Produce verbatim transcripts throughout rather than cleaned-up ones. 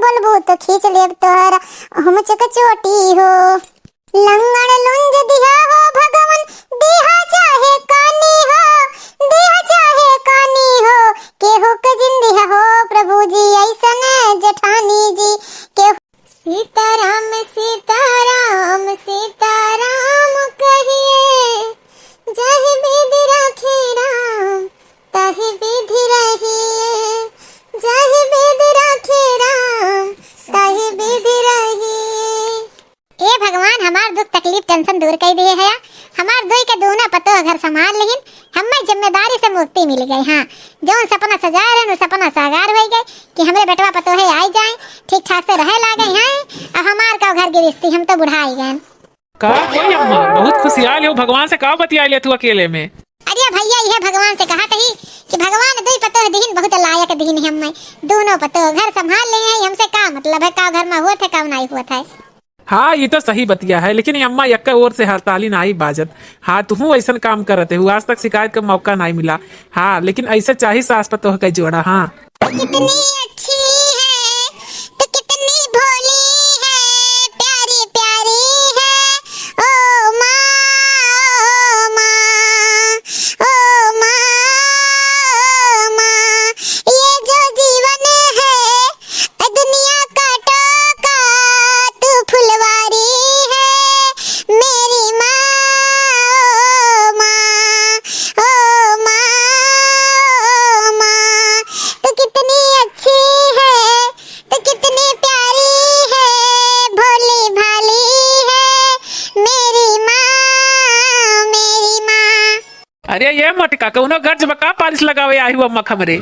चप्पल बूट खींच लेब तोहरा हुमचक चोटी हो। लंगड़ लुंज दिहा हो भगवन, दिहा चाहे कानी हो, दिहा चाहे कानी हो, केहू के जिन दिहा हो प्रभु जी ऐसन जेठानी जी, केहू सीताराम, सीताराम, सीताराम कहिए, जहि विधि राखे राम, तहि विधि रहिए, जहि विधि राखे राम, तहि विधि रहिए। ए भगवान, हमार दुख तकलीफ tension दूर कइ दिहे हया। हमार दुई के दूनो पतोह घर संभाल लिहिन, हम्मे जिम्मेदारी से मुक्ति मिल गई। हाँ, जौन सपना सजाए रहन, उ सपना साकार होइ गए कि हमरे बेटवा पतोहे आई जाए, ठीक ठाक से रहे लागे हैं। अब हमार का घर गिरस्ती, हम तो बुढ़ाई गए। का कोई अम्मा, बहुत खुशियाल हो, भगवान से का बतियाए ले तू अकेले में? अरे भैया, इहे भगवान से कहत ही कि भगवान दुई पतोह दिहिन, बहुत लायक दिहिन हम्मे। दूनो पतोह घर संभाल ले हैं, हमसे का मतलब है, का घर में होत है, का नाई होत है। हाँ, ई तो सही बतिया है, लेकिन अम्मा यक्का ओर से हरताली नाई बाजत। हाँ, तुहूँ ऐसन काम करत है, आज तक शिकायत का मौका नाई मिला। हाँ, लेकिन ऐसे चाही सास पतोह का जोड़ा। हाँ। कितनी अच्छी है, तो कितनी भोली है, प्यारी प्यारी है। ओ माँ, ओ माँ, ओ माँ, ओ माँ, ये जो जीवन है, ए दुनिया का टोका तू फुलवारी है, मेरी माँ, ओ माँ, ओ माँ, ओ माँ, तू कितनी अच्छी है, तू कितनी प्यारी है, भोली भाली है, मेरी माँ, मेरी माँ। अरे ये मोटका, कौनो गर्ज में का पालिश लगावे आई हुआ मख हमरे?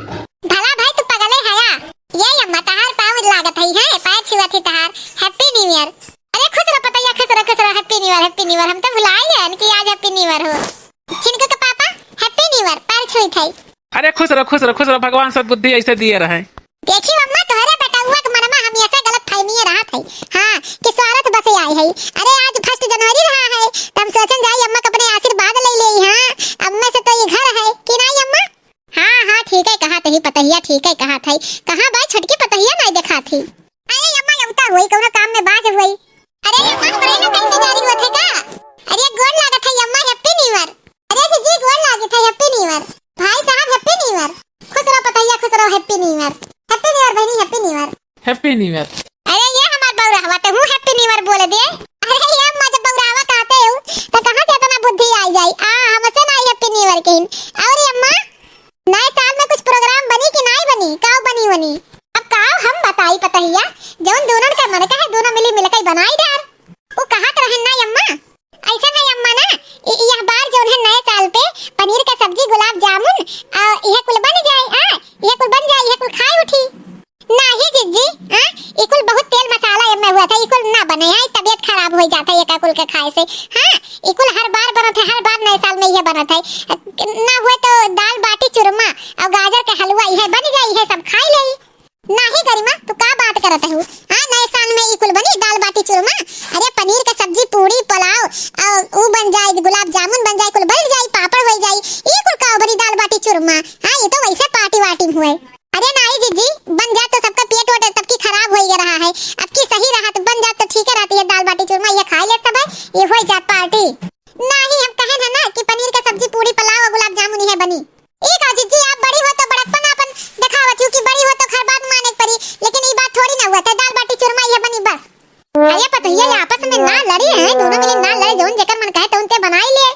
भला भाई तू पगले हया? ये अम्मा तहार पाँव लागत हई, हैं? पैर छुअत ही तहार। Happy New Year। अरे खुश रह पतैया, खुश रह, खुश रह। Happy New Year, Happy New Year। हम तो भुलाई गए कि आज Happy New Year हो। चिनको के पापा, Happy New Year, पैर छुइत हई। अरे खुश रह, खुश रह, खुश रह, भगवान सद्बुद्धि ऐसे दिए रहे। देखी अम्मा, तोहरे बेटउआ के मनमा हमेशा गलत फहमिए रहत है, हाँ, कि स्वार्थ बसे आए है। अरे आज first जनवरी रहा है, त हम सोचन जाई अम्मा के अपने आशीर्वाद ले लेई, हाँ, अम्मा से तो ये घर है कि नाई अम्मा? हाँ, हाँ, ठीक है कहत ही पतहिया, ठीक है कहत है। कहाँ बा छोटकी पतहिया, नाई देखात ही। अरे अम्मा, अउता होई, कउनो काम में बाज होई। अरे अम्मा, हमरे ना कहीं से जारी होत है का? अरे गोड़ लागत है अम्मा, Happy New Year। अरे जीजी, गोड़ लागत है, Happy New Year। भाई साहब, Happy New Year। खुश रहो पतहिया, खुश रहो, Happy New Year। Happy New Year बहनी, Happy New Year। Happy New Year। अरे ये हमार बउराहवा, ते हूँ Happy New Year बोल दे। अरे ये अम्मा, जब बउराहवा कहते हो, तो कहाँ से इतना बुद्धि आई जाई? आ, हमसे ना आई Happy New Year के। और ये अम्मा, नए साल में कुछ program बनी कि नाई बनी? काव बनी वनी? अब काव हम बताई पतहिया, जौन दोनों के मन कहे, दोनों मिली मिलके बनाई डार। वो कहत रहन ना अम्मा, ऐसा नहीं अम्मा ना, इ-, यह बार जौन है नए साल पे पनीर का सब्जी, गुलाब जामुन, आ, यह कुल बन जाए, आ, यह कुल बन जाए, यह कुल खाए उठी। नाही जिज्जी, हाँ, ई कुल बहुत तेल मसाला एमे हुआ था, ई कुल ना बने, हाँ, तबीयत खराब हो जाता है एका कुल के खाए से। हाँ, ई कुल हर बार बनत है, हर बार नए साल में ये बनत है। ना हुए तो दाल बाटी चूरमा और गाजर के हलवा, इहे बन जाए, इहे सब खाई ले। नाही गरिमा, तू का बात करत हूँ? हाँ, नए साल में ई कुल बनी, दाल बाटी चूरमा, अरे पनीर का सब्जी, पूड़ी, पुलाव, और ऊ बन जाए, गुलाब जामुन बन जाए, कुल बन जाए, पापड़ हो जाए, ई कुल का बनी, दाल बाटी चूरमा? हाँ, ये तो वैसे पार्टी वार्टी हुए। अरे नाई जिज्जी, बन जात तो सबका पेट वोट सबकी खराब होई रहा है, अब की सही रहत, बन जात तो ठीक है रहती है, दाल बाटी चूरमा ये खाई ले सब है, ये होई जात पार्टी। नाही, हम कहेन है ना कि पनीर का सब्जी, पूड़ी, पुलाव और गुलाब जामुन ये बनी। ई का जिज्जी, आप बड़ी हो तो बड़प्पन आपन दिखावत हो कि बड़ी हो तो हर बात माने के पड़ी, लेकिन ई बात थोड़ी ना हुआ था, दाल बाटी चूरमा ये बनी बस। अरे पतोहिया, ये आपस में ना लड़ी हैं, दोनों मिली ना लड़े, जौन जेकर मन कहे तौन ते बनाई ले।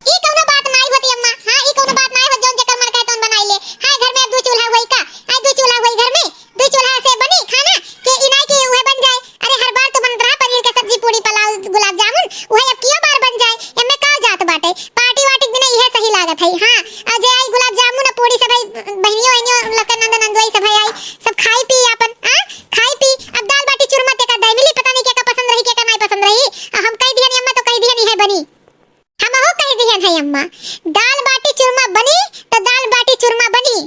ई कौनो बात नाई होती अम्मा, हाँ, ई कौनो बात नाई होत, जौन जेकर मन कहे तौन बनाई ले। हाँ, घर में अब दू चूल्हा हुई का? हाँ, दू चूल्हा हुई घर में, दू चूल्हा से बनी खाना, के ई नाई के उहे बन जाए। अरे हर बार तो बनत रहा पनीर के सब्जी, पूड़ी, पुलाव, गुलाब जामुन, उहे अब कियो बार बन जाए, एमे का जात बाटे? पार्टी वार्टी के बिना इहे सही लागत है। हाँ, आ जे आई गुलाब जामुन, पूड़ी सब है, बहनियों वहनियों, लड़का नंद नंदोई सब है आई, सब खाई पी आपन, हाँ, खाई पी। अब दाल बाटी चूरमा ते का दाई मिली, पता नहीं के का पसंद रही, के का नाई पसंद रही। आ हम कह दिहन अम्मा तो कह दिहन इहे बनी। हमहू कह दिहन है अम्मा, दाल बाटी चूरमा बनी तो दाल बाटी चूरमा बनी।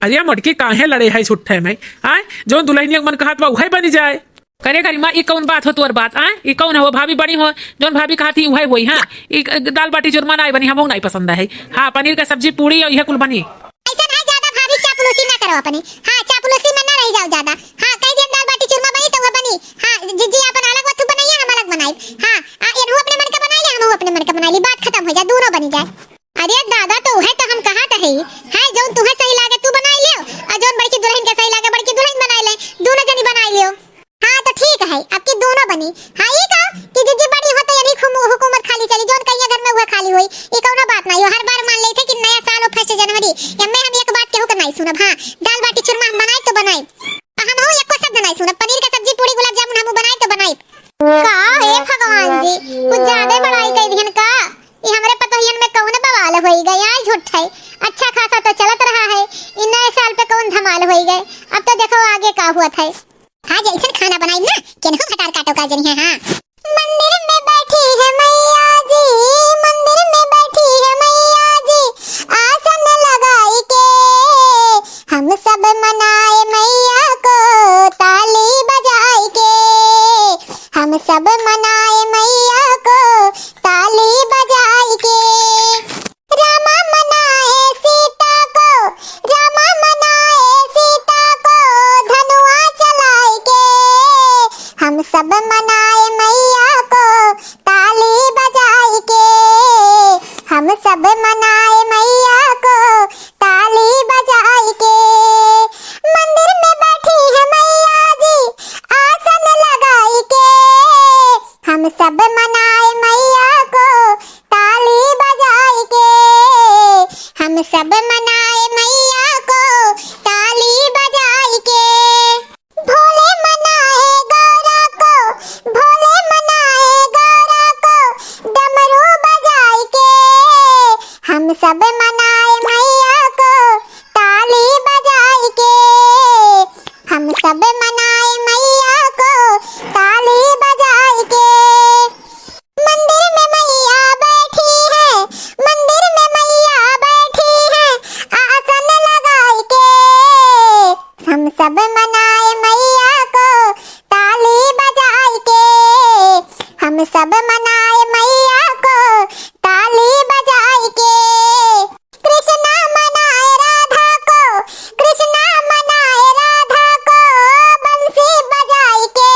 अरे मोटकी, काहे लड़े है छुट्ठे में? आय, जौन दुल्हनिया के मन कहत बा उहे बनी जाए। करे गरिमा, ई कौन बात हो तोर बात? आय, ई कौन हो भाभी बड़ी हो, जौन भाभी कहत ही उहे होई। हाँ, ई दाल बाटी चूरमा नाई बनी, हमहू नाई पसंद है। हाँ, पनीर का सब्जी, पूड़ी और इहे कुल बनी। ऐसा ना ज्यादा भाभी चापलूसी ना करो अपनी। हाँ, चापलूसी में ना रह जाओ ज्यादा। हाँ, कह दिया दाल बाटी चूरमा बनी हाँ, ई का कि जिज्जी बड़ी हो तो यही हुकूमत खाली चली, जौन कहिया घर में हुआ खाली होई। ई कौनो बात नाहीं हो, हर बार मान लेते कि नया साल हो, first जनवरी, एम्मे हम एक बात केहू के नाहीं सुनब। हाँ, दाल बाटी चूरमा हम बनाई तो बनाई, आ हम हूँ एको शब्द नाहीं सुनब। पनीर का सब्जी, पूरी, गुलाब जामुन हम बनाई तो बनाई। का हे भगवान जी, कुछ ज्यादा बड़ाई कर दिहन का? ई हमरे पतोहियन में कौन बवाल होई गए, आई झूठ है। अच्छा खासा तो चलत रहा है, ई नए साल पे कौन धमाल होई गए? अब तो देखो आगे का हुआ था। हाँ, जैसन खाना बनाई ना, केनहू भटार काटो का जनिया, हाँ। मंदिर में बैठी है मैया जी, मंदिर में बैठी है मैया जी, आसन लगाई के। हम सब मनाए मैया को ताली बजाई के, हम सब मनाए मैया को ताली बजाई के। रामा मनाए सीता को, रामा मनाए सीता को, धनुआ चलाई के। हम सब मनाए मैया को ताली बजाई के, हम सब मनाए मैया को ताली बजाई के। मंदिर में बैठी है मैया जी आसन लगाई के, हम सब मनाए मैया को ताली बजाई के, हम सब मनाए मैया को ताली बजाई के। भोले मनाए गौरा को, भोले मनाए गौरा को, डमरू बजाई के। हम सब मनाए मैया को ताली बजाई के, हम सब मनाए मैया को ताली बजाई के। मंदिर में मैया बैठी है, मंदिर में मैया बैठी है, आसन लगाई के। हम सब मनाए मैया को ताली बजाई के, हम सब मनाए मैया को ताली बजाई के। कृष्णा मनाए राधा को, कृष्णा मनाए राधा को, बंसी बजाई के।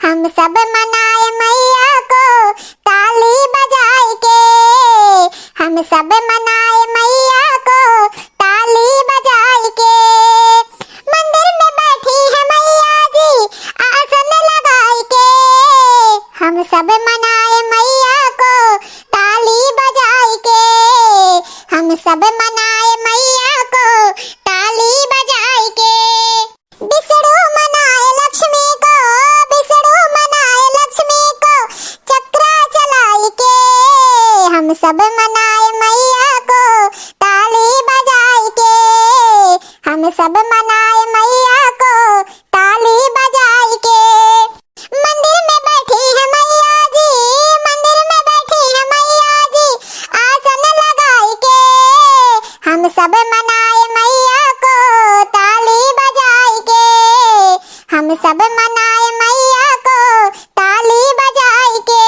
हम सब मनाए मैया को ताली बजाई के, हम सब मनाए मैया को ताली बजाई के। मंदिर में बैठी है मैया जी आसन लगाई के, हम सब मनाए मैया को ताली बजाई के, हम सब मनाए मैया को ताली बजाई के। विष्णु मनाए लक्ष्मी को, विष्णु मनाए लक्ष्मी को, चक्रा चलाई के। हम सब मनाए मैया को ताली बजाई के, हम सब मनाए मैया को ताली बजाई के। मंदिर में बैठी है मैया जी, मंदिर में बैठी है मैया जी, आसन लगाई के। हम सब मनाए मैया को ताली बजाई के, हम सब मनाए मैया को ताली बजाई के।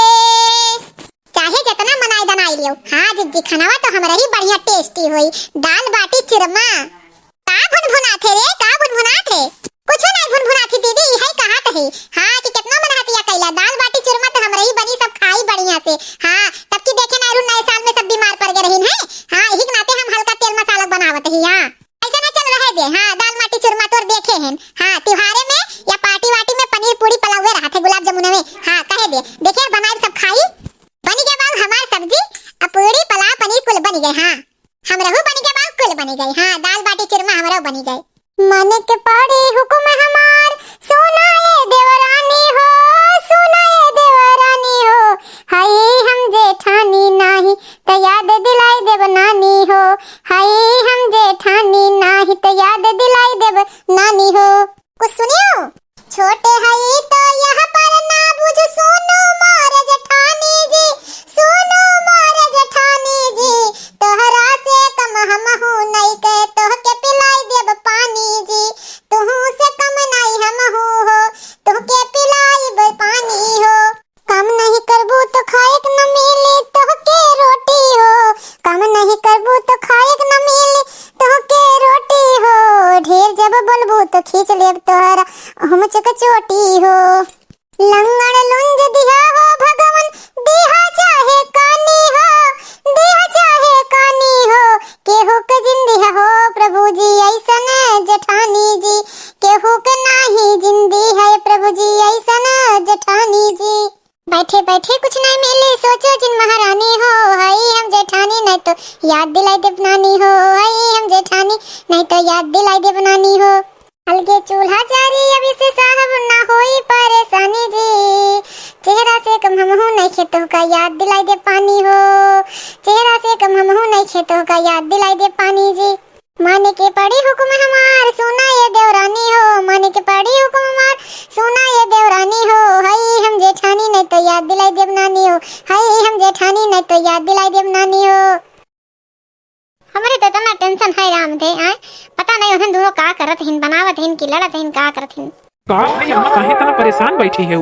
चाहे जितना मनाए दनाई लियो, हाँ जिज्जी, खानावा तो हमरा ही बढ़िया tasty होई, दाल बाटी चूरमा। का भुनभुनात है रे, का भुनभुनात है? कुछो नाहीं भुनभुनात है दीदी, इहै कहत है। हाँ, कि कितना मनहतिया कैला, दाल बाटी चूरमा तो हमरे ही बनी, सब खाई बढ़िया से। हाँ, तब की देखे ना, नए साल में सब बीमार पड़ गए रहीन है। हाँ, यही के नाते हम हल्का तेल मसाला बनावत ही। हाँ, ऐसा ना चल रहे दे। हाँ, दाल बाटी चूरमा तोर देखे हैं। हाँ, त्योहारे में या party वार्टी में पनीर पूरी पुलावे रहत है, गुलाब जामुन में। हाँ, कहे दे, देखे बनाए सब खाई। बनी गया बाबू हमार सब्जी, आ पूरी पुलाव पनीर कुल बनी गए। हाँ, हमरहू बनी गए बाबू, कुल बनी गए। हाँ, दाल बाटी चूरमा हमरहू बनी गए। मन के पड़ी हुकुम हमार, सुनाए देवरानी हो, सुनाए देवरानी हो। हई हम जेठानी नाही, त याद दिलाई देव नानी हो। हई हम जेठानी नाही, त याद दिलाई देव नानी हो। कुछ सुनियो। छोटे हई तो यह पर ना बुझ, सुनो मोर जेठानी जी, सुनो मोर जेठानी जी, तोहरा से कम हमहू नइखे, तोहके पिलाई देब पानी जी, तुहू से कम नाई हमहू हो, तोहके पिलाइब पानी हो। काम नहीं करबू तो खाएक न मिली तोहके रोटी हो, काम नहीं करबू तो खाएक न मिली तोहके रोटी हो। ढेर जब बोलबू तो खींच लेब तोहरा हम चकचोटी हो। लंगड़ लुंज दिहा हो भगवन, दिहा चाहे कानी हो, दिहा चाहे कानी हो, केहू के जिन दिहा हो प्रभु जी ऐसन जेठानी जी, केहू के नाही जिंदी है प्रभु जी ऐसन जेठानी जी। बैठे बैठे कुछ नहीं मिले, सोचो जिन महारानी हो, हई हम जेठानी, नहीं तो याद दिलाई देब नानी हो, हई हम जेठानी, नहीं तो याद दिलाई देब नानी हो। अलगे चूल्हा जारी, अभी से साहब ना होई परेशानी जी। चेहरा से कम हमहू नहीं खेतों का याद दिलाई दे पानी हो, चेहरा से कम हमहू नहीं खेतों का याद दिलाई दे पानी जी। माने के पड़ी हुकुम हमार, सुना ये देवरानी हो, माने के पड़ी हुकुम हमार, सुना ये देवरानी हो, हई हम जेठानी, नहीं तो याद दिलाई देब नानी हो, हई हम जेठानी, नहीं तो याद दिलाई देब नानी हो। हमरे तो इतना tension है राम दे, आय? पता नहीं उन्हन दोनों का करत हिन, बनावत हिन कि लड़त हिन, का करत हिन। का भाई अम्मा, काहे इतना परेशान बैठी है?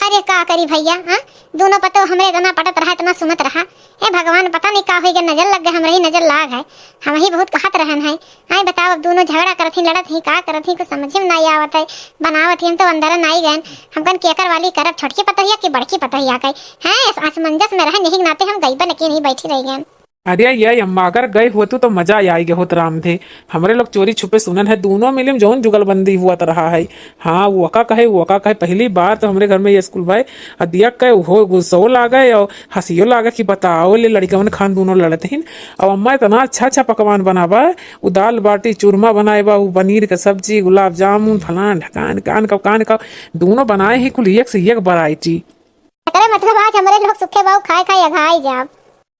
अरे का करी भैया, हाँ? दोनों पतो हमरे इतना पटत रहा, इतना सुनत रहा। ए भगवान, पता नहीं का होई गए, नजर लग गए, हमरे ही नजर लाग है। हम ही बहुत कहत रहन है। आय बताओ, अब दोनों झगड़ा करत ही, लड़त ही, का करत ही, कुछ समझे में नहीं आवत है। बनावत ही, हम तो अंदर नहीं गए। हम कन केकर वाली करब, छोटकी पतोहिया की बड़की पतोहिया कही। हैं, अस-, असमंजस में रहे, नहीं नाते हम गई बन के नहीं बैठी रह गए। अरे ये अम्मा, अगर गए होतू तो मजा आई गए होत राम दे। हमरे लोग चोरी छुपे सुनन है, दोनों मिलिम जौन जुगलबंदी हुआ त रहा है। हाँ, वो का कहे, वो का कहे, पहली बार तो हमरे घर में ये कुल भाई, आ दिया कहे, वो गुस्सो लागे और हंसियो लागे कि बताओ ले लड़िकवन खान दोनों लड़त हिन। अब अम्मा इतना अच्छा अच्छा पकवान बनावा, वो दाल बाटी चूरमा बनाए बा, वो पनीर के सब्जी, गुलाब जामुन, फलान ढकान, कान का, कान का, दोनों बनाए ही कुल एक से एक variety। एकरे मतलब आज हमरे लोग सुखे बाऊ खाए खाए अघाई जाब।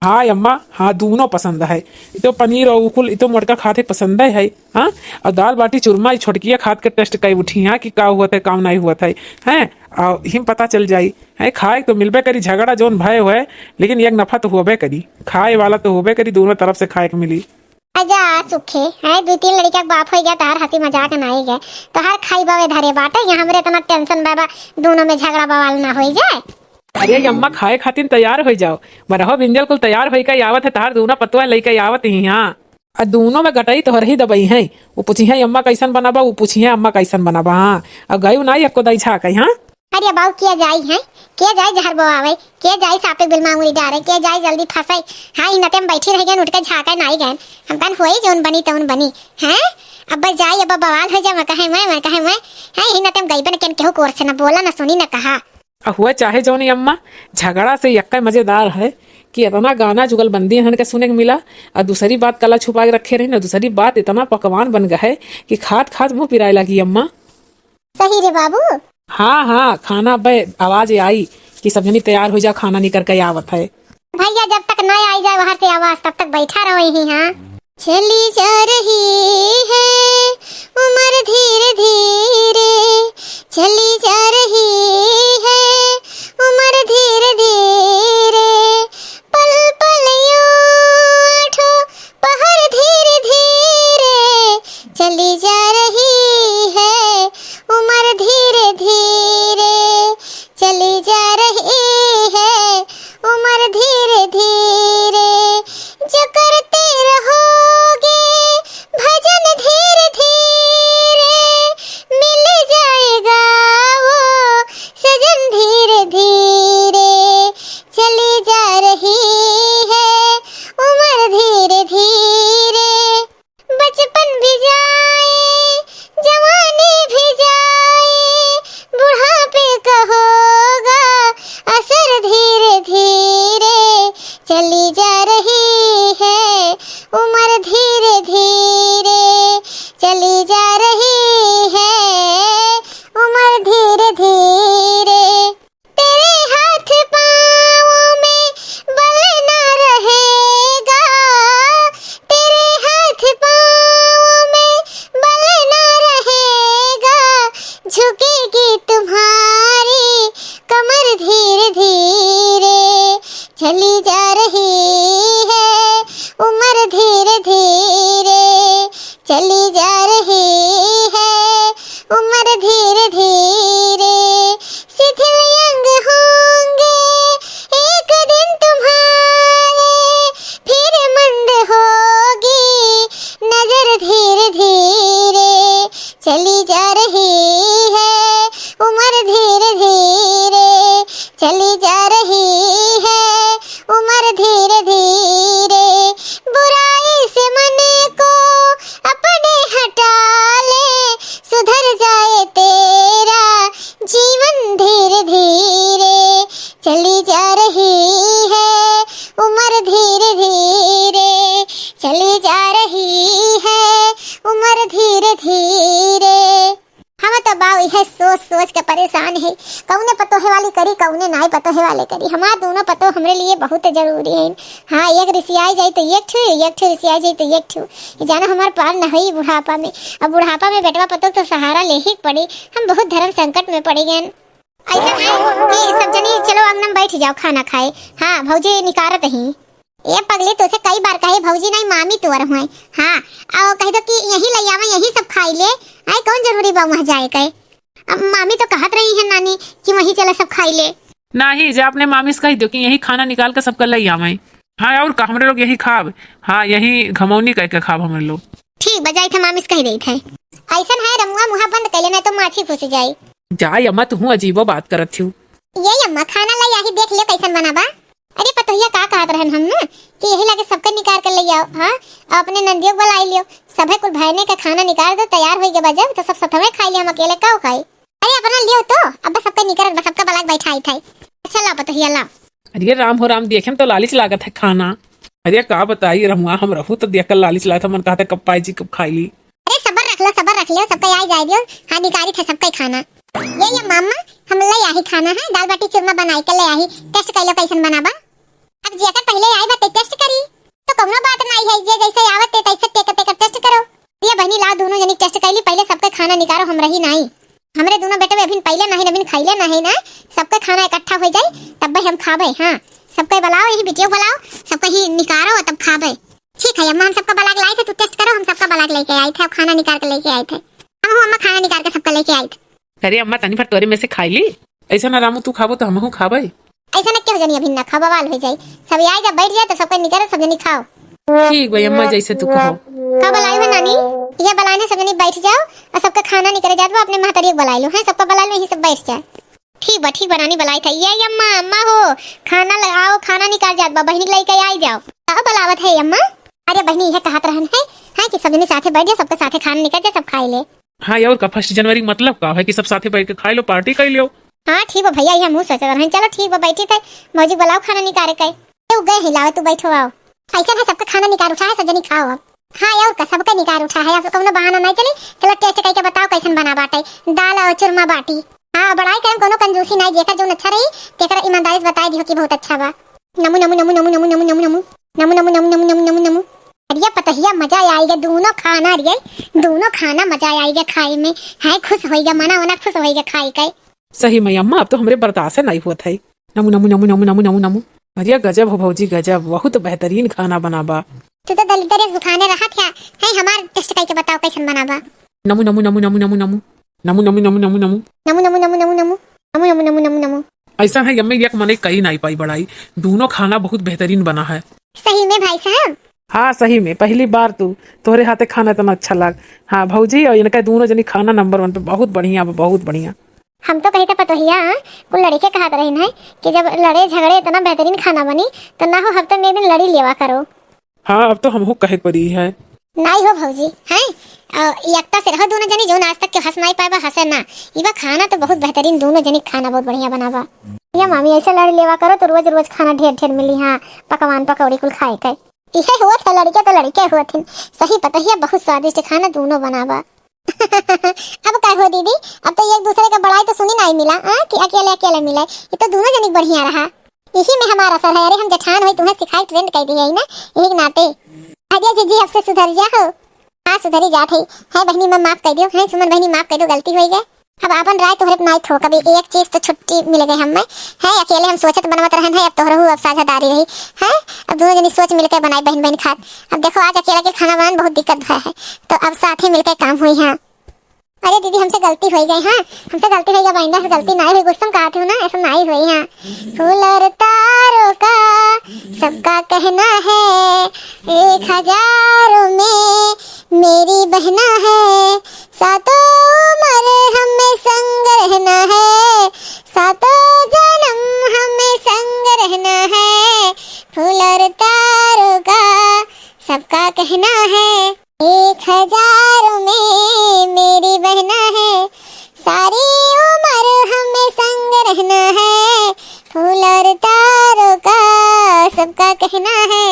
हाँ अम्मा, हाँ, दोनों पसंद है। इतो पनीर और उकुल, इतो मोटका खाते पसंद है, हाँ। और दाल बाटी चूरमा, ई छोटकिया खात के test कई उठी, हाँ, कि का हुआ था, का नहीं हुआ था, हैं। और हिम पता चल जाई, हैं, खाए तो मिलबे करी, झगड़ा जौन भय हुए, लेकिन एक नफा तो होबे करी, खाए वाला तो होबे करी, दोनों तरफ से खाए के मिली। आजा सुखे, हैं, दो तीन लड़िका के बाप हो गया, तहार हंसी मजाक नाई गए, तहार खाई बावे धरे बाटे, यहाँ हमरे इतना tension बाबा, दोनों में झगड़ा बवाल ना होई जाए। अरे अम्मा, खाए खातिर तैयार हो जाओ, बरहो भिंजल कुल तैयार होई के आवत है, तहार दूना पतुआ लेके आवत ही, हाँ। आ दूनो में गटई तोहर ही दबई है, वो पूछी है अम्मा कैसन बनाबा, वो पूछी है अम्मा कैसन बनाबा, हाँ। और गयू नाई एको दाई छा कही, हाँ। अरे बाऊ, के जाई है, के जाई जहर बोआवे, के जाई सापे बिल मांगुरी डारे, के जाई जल्दी फंसाई। हाँ, इनते हम बैठी रह गए, उठ के झाँके नाई गए। हम कन होई जौन बनी तौन बनी, हैं। अब जाई, अब बवाल हो जा, मैं कहे मैं, मैं कहे मैं। हैं, इनते हम गई बन के केहू कोर से न बोला, न सुनी, न कहा। आ हुआ चाहे जौन अम्मा, झगड़ा से यक्का मजेदार है कि इतना गाना जुगलबंदी इन्हन के सुने के मिला। आ दूसरी बात कला छुपा के रखे रही ना, दूसरी बात इतना पकवान बन गए है कि खात खात मुंह पिराए लागी अम्मा। सही रे बाबू। हाँ, हाँ, खाना बे आवाज आई कि सब जनी तैयार हो जा, खाना निकर के आवत है। भैया, जब तक नहीं आई जाए बाहर से आवाज, तब तक बैठा रहो यहीं, हाँ। चली जा रही है उम्र धीरे धीरे, चली जा रही है उम्र धीरे धीरे, पल पल यूं आठों पहर धीरे धीरे, चली जा रही है उम्र धीरे धीरे, चली जा रही है उम्र धीरे धीरे। जो करते रहोगे भजन धीरे धीरे, मिल जाएगा वो सजन धीरे धीरे। चली जा रही है उम्र धीरे धीरे, बचपन भी जाए, जवानी भी जाए, बुढ़ापे का होगा असर धीरे धीरे। चली जा रही है उम्र धीरे धीरे, चली जा रही है उम्र धीरे धीरे। तेरे हाथ पाँव में बल ना रहेगा, तेरे हाथ पाँव में बल ना रहेगा, झुकेगी तुम्हारी कमर धीरे धीरे। चली जा रही है उम्र धीरे धीरे, चली जा रही है उम्र धीरे धीरे। शिथिल अंग होंगे एक दिन तुम्हारे, फिर मंद होगी नजर धीरे धीरे। चली जा रही है उम्र धीरे धीरे, चली जा रही है उम्र धीरे धीरे। बुराई से मन को अपने हटा ले, सुधर धीरे। हम तो बाऊ इहे सोच सोच के परेशान है, कौने पतोहे वाली करी, कौने नाई पतोहे वाले करी। हमार दोनों पतोह हमरे लिए बहुत जरूरी है। हाँ, एक रिसियाई जाई तो एक ठू, एक ठू रिसियाई जाई तो एक ठू। ये जाना हमार पार न होई बुढ़ापा में। अब बुढ़ापा में बेटवा पतोह तो सहारा ले ही पड़ी। हम बहुत धर्म संकट में पड़ी गए। ऐसा है कि सब जनी चलो अंगना में बैठ जाओ खाना खाए। हाँ, भौजी निकारत ही। ए पगली, तोसे कई बार कहे, भौजी नहीं, मामी तोर हुए। हाँ, आओ कह दो कि यही ले आवे, यही सब खाई ले। आई कौन जरूरी बा वहाँ जाए के? अब मामी तो कहत रही है नानी कि वहीं चला सब खाई ले। नाही, जा अपने मामी से कह दो कि यही खाना निकाल के सबका ले आवे। हाँ, और का, हमरे लोग यही खाब। हाँ, यही घमौनी कह के खाब हमरे लोग। ठीक बा, जाई थे मामी से कह देई थे। ऐसन है रमुआ, मुँह बंद कर लेना तो माछी घुस जाई। जा अम्मा, तू अजीबो बात करत थी। ये अम्मा, खाना लाई आही, देख लियो कैसन बना बा। अरे पतोहिया, का कहत रहन हम ना कि यही लागे सबके निकार के ले आओ, हाँ, और अपने नंदियो के बुलाई लियो, सभे कुल भयने के खाना निकार दो, तैयार होई के बा जब, तो सब सथवे खाई ले, हम अकेले का खाई? अरे अपना लियो तो, अब बस सबके निकर, बस सबका बलाक बैठाई थे। अच्छा ला पतोहिया ला। अरे राम हो राम, देखे में तो लालिच लागत है खाना। अरे का बताई रमुआ, हम रहू तो देख कर लालिच लागत है, मन कहत है कब पाई जी कब खाई ली। अरे सबर रख लो, सबर रख लो, सबका आई जाए दियो। हाँ, निकारी थे सबका ही खाना। ये, ये मामा, हम ले आही खाना है, दाल बाटी चूरमा बनाई के ले आही, टेस्ट कर लो कैसन बना बा। अब जेकर पहले आई बा ते टेस्ट करी, तो कौनो बात नहीं है, जे जैसे आवत ते तैसे टेक टेक टेस्ट करो। ये बहनी ला दोनों जनी टेस्ट कर ली, पहले सबका खाना निकारो, हम रही नहीं। हमरे दोनों बेटे अभी पहले नहीं, अभी खैले नहीं ना, सबका खाना इकट्ठा हो जाए तब हम खाबे। हाँ, सबका बुलाओ, यही बिटिया बुलाओ, सबका ही निकारो तब खाबे। ठीक है अम्मा, हम सबका बलाक लाई थे, तू टेस्ट करो, हम सबका बलाक लेके आई थे, अब खाना निकाल के लेके आई थे। हम हो अम्मा, खाना निकाल के सबका लेके आई थे। अरे अम्मा, तनी भर तोरे में से खाई ली। ऐसा ना रामू, तू खाबो तो हमहू खाबे। ऐसा ना क्यों जनी अभी ना खाओ, बवाल हो जाई। सब आई जब बैठ जाए तो सबका निकालो, सब जनी खाओ। ठीक भाई अम्मा, जैसे तू कहो। का बलाई हो नानी? ये बलाई ने सब जनी बैठ जाओ और सबका खाना निकले जात बा, अपने महतारी के बुलाई लो, हैं, सबका बुलाई लो, यही सब बैठ जाए। ठीक बा, ठीक बा नानी, बलाई था। ये अम्मा, अम्मा हो, खाना ले आओ, खाना निकाल जात बा, बहिनी के लेके आई जाओ। का बुलावत है अम्मा? अरे बहिनी, ये कहत रहन है, हैं कि सब जनी साथे बैठ जाओ, सबके साथे खाना निकल जाए, सब खाई ले। हाँ, और का, फर्स्ट जनवरी मतलब का है कि सब साथे बैठ के खाई लो, पार्टी कर लियो। हाँ ठीक बा भैया, ये हमहू सोचत रहन। चलो ठीक बा, बैठी थे, भौजी बुलाओ खाना निकाले के। ए, उ गए ही लावे, तू बैठो आओ। ऐसा है सबका खाना निकाल उठा है, सब जनी खाओ अब। हाँ, और का, सबका निकाल उठा है, अब कौनो बहाना नहीं चली। चलो टेस्ट करके बताओ कैसन बना बाटे, दाल और चूरमा बाटी। हाँ, बड़ाई करम कोनो कंजूसी नहीं, जेकर जौन अच्छा रही, तेकर ईमानदारी से बताई दियो कि बहुत अच्छा बा। नमू, नमू, नमू। नमू, नमू, नमू, नमू। अरे पतोहिया, मजा आई गया दोनों खाना, अरे दोनों खाना मजा आई गया खाए में। है खुश होई गया, मना वना खुश होई गया खाए के। सही में अम्मा, अब तो हमरे बर्दाश्त नहीं होत है। नमू, नमू, नमू। अरे गजब हो भौजी, गजब, बहुत बेहतरीन खाना बना बा। तू तो दलिद्र भुखाने रहा था, है हमार टेस्ट करके बताओ कैसन बना बा। नमू, नमू, नमू। नमू, नमू, नमू। नमू, नमू, नमू। ऐसा है, यम्मे एक मने कई नाई पाई बड़ाई। दोनों खाना बहुत बेहतरीन बना है। सही में भाई साहब? हाँ, सही में, पहली बार तू, तोहरे हाथे खाना इतना अच्छा लाग। हाँ भौजी, और इनका दोनों जनी खाना नंबर वन पे, बहुत बढ़िया बा, बहुत बढ़िया। हम तो कही था पतोहिया, कुल लड़के कहत रही है कि जब लड़े झगड़े इतना बेहतरीन खाना बनी, तो ना हो हफ्ते में एक दिन लड़ी लेवा करो। हाँ, अब तो हमहू कहे के पड़ी है। नाई हो भौजी, हैं? अ, एकता से रहो दोनों जनी, जौन आज तक के हंस नाई पाए बा, हंसे ना। ई बा खाना तो बहुत बेहतरीन, दोनों जनी खाना बहुत बढ़िया बना बा। या मामी, ऐसे लड़ लेवा करो तो रोज रोज खाना ढेर ढेर मिली। हाँ, पकवान पकौड़ी कुल खाए के। इहे हुआ था लड़के तो लड़के हुआ थे। सही पतोहिया, बहुत स्वादिष्ट खाना दोनों बना बा। अब का हो दीदी, अब तो एक दूसरे का बड़ाई तो सुनी नाई मिला, आ, कि अकेले अकेले मिले। ये तो दोनों जनी बढ़िया रहा। इही में हमार असर है। अरे हम जेठान होई, तुम्हें सिखाई ट्रेंड कर दी है ना, यही के नाते। अरे जीजी, अब से सुधर जा हो। हाँ, सुधरी जात है। है बहनी, मैं माफ कर दियो। है सुमन बहनी, माफ कर दो, गलती होई गए। अब आपन राय तोहरे पे नाई थोक, अभी एक चीज तो छुट्टी मिल गई हमें। है अकेले हम सोचत बनवत रहन है, अब तोहरहू अब साझेदारी रही। है अब दोनों जनी सोच मिलके बनाई बहन बहन खात। अब देखो, आज अकेला के खाना बनाने बहुत दिक्कत भा है, तो अब साथ ही मिलके काम हुई है। अरे दीदी, हमसे गलती हो गई, हाँ, हमसे गलती हो गई, आइंदा से गलती ना हुई, गुस्सा में कहा थी ना, ऐसा ना हुई, हाँ। फूल और तारों का सबका कहना है, एक हजारों में मेरी बहना है, सातों उम्र हमें संग रहना है, सातों जन्म हमें संग रहना है, फूल और तारों का सबका कहना है। एक हजारों में मेरी बहना है, सारी उम्र हमें संग रहना है, फूल और तारों का सबका कहना है।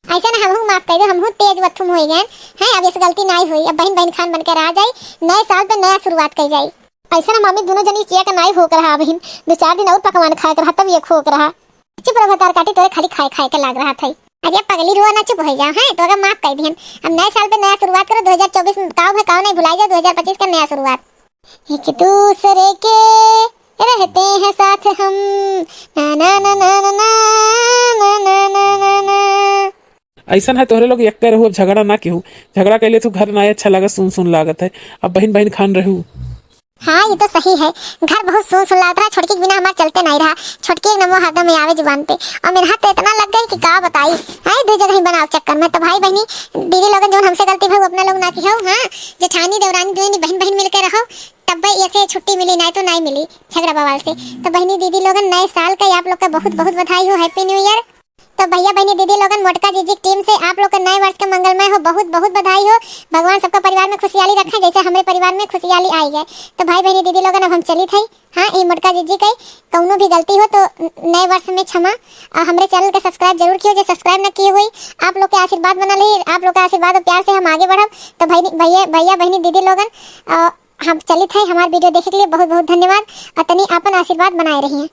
ऐसा ना, हमहू माफ कर दो, हमहू तेज वथुम होइ गए हैं। अब ऐसे गलती नाई होई, अब बहिन बहिन खान बन के रहा जाई, नए साल पे नया शुरुआत कई जाई। ऐसा ना मामी, दुनो जनी किया का नाई होक रहा बहिन, दो चार दिन और पकवान खाए के रहा, तब ये होक रहा। चुप रहो तार काटी, तोरे खाली खाए खाए के लाग रहा था। अरे पगली, रुआ ना, चुप हो जाओ, हैं? तो अगर माफ कर दिहन, अब नए साल पे नया शुरुआत करो। दो हज़ार चउबीस में काव है, काव नहीं भुलाई जाओ, दो हज़ार पच्चीस का नया शुरुआत। एक दूसरे के रहते हैं साथ हम, ना, ना, ना। ऐसन है तोहरे लोग, एक रहो, अब झगड़ा ना केहू। झगड़ा कैले तू घर ना अच्छा लागत, सुन सुन लागत है। अब बहिन बहिन खान रहू। हाँ, ये तो सही है, घर बहुत सुन सुन लागत रहा। छोटकी के बिना हमार चलते नहीं रहा। छोटकी एक नंबर हरदम में आवे जुबान पे, और मेरे हाथ तो इतना लग गई कि का बताई। आए दो जगह ही बनाओ चक्कर में। तो भाई बहनी दीदी लोगन, जौन हमसे गलती भई, अपना लोग ना किहो। हाँ, जेठानी देवरानी दोनों बहन बहन मिलके रहो, तब ऐसे छुट्टी मिली, नहीं तो नहीं मिली झगड़ा बवाल से। तो बहनी दीदी लोगन, नए साल का आप लोग का बहुत बहुत बधाई हो, Happy New Year। तो भैया बहनी दीदी लोगन, मोटका जीजी की टीम से आप लोग के नए वर्ष का मंगलमय हो, बहुत बहुत बधाई हो। भगवान सबका परिवार में खुशियाली रखें, जैसे हमरे परिवार में खुशियाली आई है। तो भाई बहनी दीदी लोगन, अब हम चली थई। हाँ, ई मोटका जीजी के कौनो भी गलती हो तो नए वर्ष में क्षमा। और हमरे चैनल के सब्सक्राइब जरूर किहो, जे सब्सक्राइब ना किहे हुई। आप लोग के आशीर्वाद बना रही, आप लोग के आशीर्वाद और प्यार से हम आगे बढ़ब। तो भैनी-, भैया, भैया बहनी दीदी लोगन, अ, हम चली थई, हमार वीडियो देखे के लिए बहुत बहुत धन्यवाद। और तनी आपन आशीर्वाद बनाए रहिए।